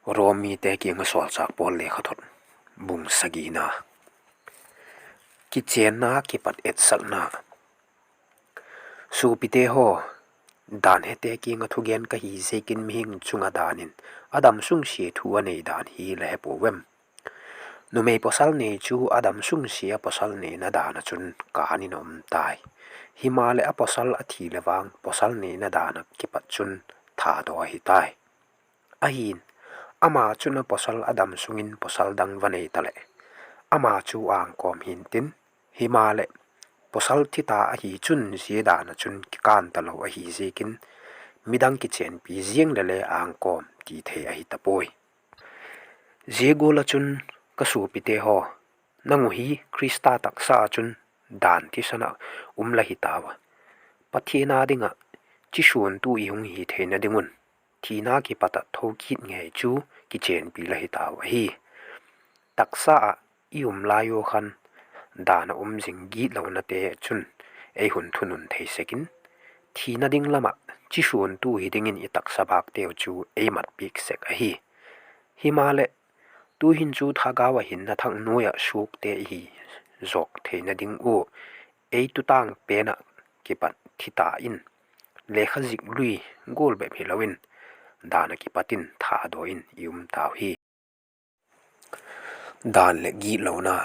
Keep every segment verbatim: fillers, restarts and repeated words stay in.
Rom mite kiang ah sawlchâk Paul lekhathot, bung sagina. Kichênna kipat etsakna. Suapite haw, dan hete kiang ah thugen ka hi ziakin mihing chung ah dan in a dam sungsia thu a nei dan hi la he puau em? Numei pawsal nei chu a dam sungsia a pawsal neina dan ah chun kân in a um tai. Himaleh, a pawsal a thi leh vang pawsal neina dan ah kipat chun thadaw ahi tai. Ahi'n, ama chun a pawsal a dam sung in pawsal dang va nei taleh, ama chu âng kawm hi'ntin; himaleh, pawsal thi ta ahi chun zia dan ah chun kikân talo ahi ziakin, midang kichênpi ziang leh le âng kawm ti thei ahi ta puai. Zia gual ah chun, ka suapite haw, nang uh hi Khrista taksa ah chun dan thisan ah um la hi tau a, Pathian â ding ah chisuantu i hung hi theina ding un, thina kipat ah thokit ngei chu kichênpi la hi tau ahi. Taksa ah i um lai ua khan, dan ah um zing gitlonate chun ei hun thunun thei sek in, thina ding lam ah chisuantu hi dingin i taksa bâkteu chu ei mat piak sek ahi. Himaleh, tu'hin chu thagau ah hinna thak nuai ah suakte i hi zawk theina ding ua, ei tutâng pen ah kipat thi ta in, lekha zik lui gual bep hilo in, dan ah kipat in thadaw in i um tau hi. Dan leh gitlona.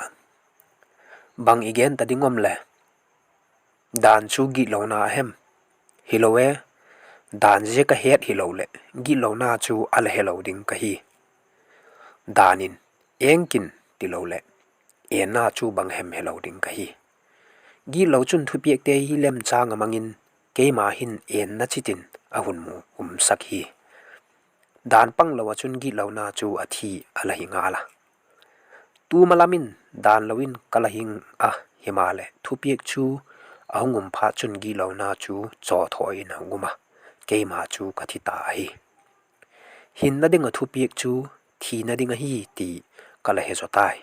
Bang i gen ta ding um le? Dan chu gitlona a hem? Hilo e, dan zia ka het hilo leh gitlona chu a la helo ding ka hi. Dan in, eng kin, tilo leh, enna chu bang hem helo ding ka hi. Gitlo chun thupiakte hi lemchâng a mang in, keima hin enna chitin a hun mu umsak hi. Dan panglo ah chun gitlona chu a thi a la hi ngal a. Tu ma lam in dan lo in ka la hing a, himaleh thupiak chu a hung um phat chun gitlona chu chawthaw in a hung um a, keima chu ka thi ta ahi. Hinna ding ah thupiak chu thina ding ahi ti ka la he zaw tai.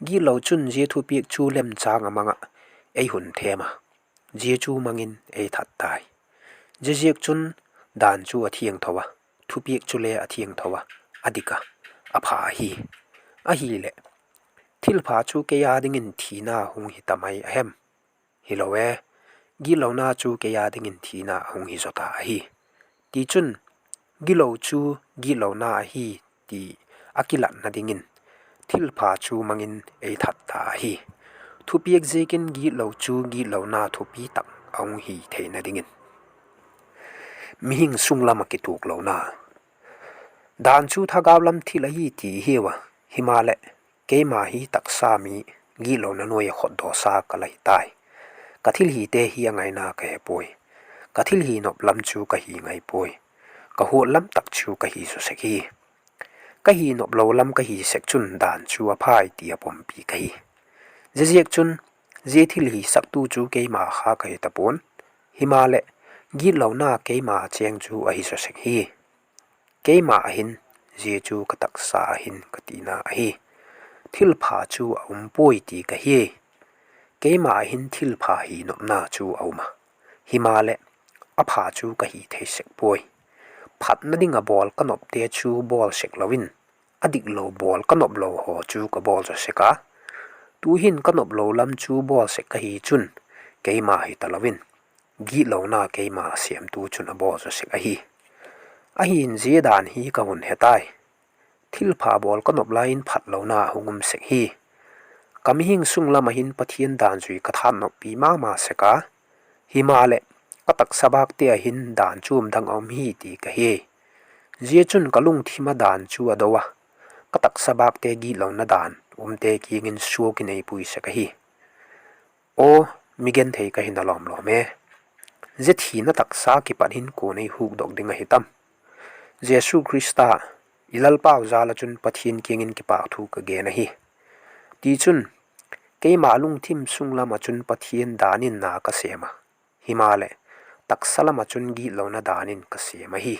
Gitlo chun zia thupiak chu lemchâng a mang ah ei hun thêm a, zia chu mang in ei that tai. Ziaziakchun, dan chu a thiangtho a, thupiak chule a thiangtho a, a dik a, a pha ahi. Ahileh, thilpha chu kei â dingin thina hung hi ta mai a hem? Hilo e, gitlona chu kei â dingin thina a hung hi zaw ta ahi. Tichun, gilo chu gitlona ahi ti a kilatna dingin thilpha chu mang in ei that ta ahi. Thupiak ziakin gitlo chu gitlona thupi tak a hung hi theina dingin. Mihing sunglam ah kituaklona. Dan chu thagau lam thil ahi ti i hiu a, himaleh, keima hi taksa mi, gitlona nuai ah khotdawsa ka la hi tai. Ka thil hite hi a ngaina ka he puai. Ka thil hi nop lam chu ka hi ngai puai. Ka huat lam tak chu ka hi zaw sek hi. Ka hi nop lo lam ka hi sek chun dan chu a phai ti a pompi ka hi. Ziaziakchun, zia thil hi saktu chu keima kha ka hi ta pua'n, himaleh, gitlona keima chêng chu ahi zaw sek hi. Keima a hin, zia chu ka taksa a hin ka tina ahi. Thilpha chu a um puai ti ka hi. Keima a hin thilpha hi nopna chu a um a, himaleh, a pha chu ka hi thei sek puai. Phatna ding ah bawl ka nopte chu bawl sek lo in, a diklo bawl ka nop lo haw chu ka bawl zaw sek a. Tu'hin ka nop lo lam chu bawl sek ka hi chun, keima hi talo in, gitlona keima sêmtu chun a bawl zaw sek ahi. Ahi'n, zia dan hi ka hun he tai. Thilpha bawl ka nop lai in phatlona a hung um sek hi. Ka mihing sunglam ah hin Pathian dan zui ka thanoppi ma ma sek a, himaleh, ka taksa bâkte ah hin dan chuam dang a um hi ti ka hi. Zia chun ka lungthim ah dan chu a do a, ka taksa bâkte gitlona dan umte kiang in suak in ei pui sek ahi. Aw, mi genthei ka hina lawm lawm e, zia thina taksa kipat hin kua'n ei hukdok ding ahi tam? Jesu Khrista, i Lalpau jal ah chun Pathian kiang in kipâk thu ka gen ahi. Tichun, keima lungthim sunglam ah chun Pathian dan in na ka sêm a, himaleh, taksa lam ah chun gitlona dan in ka sêm ahi.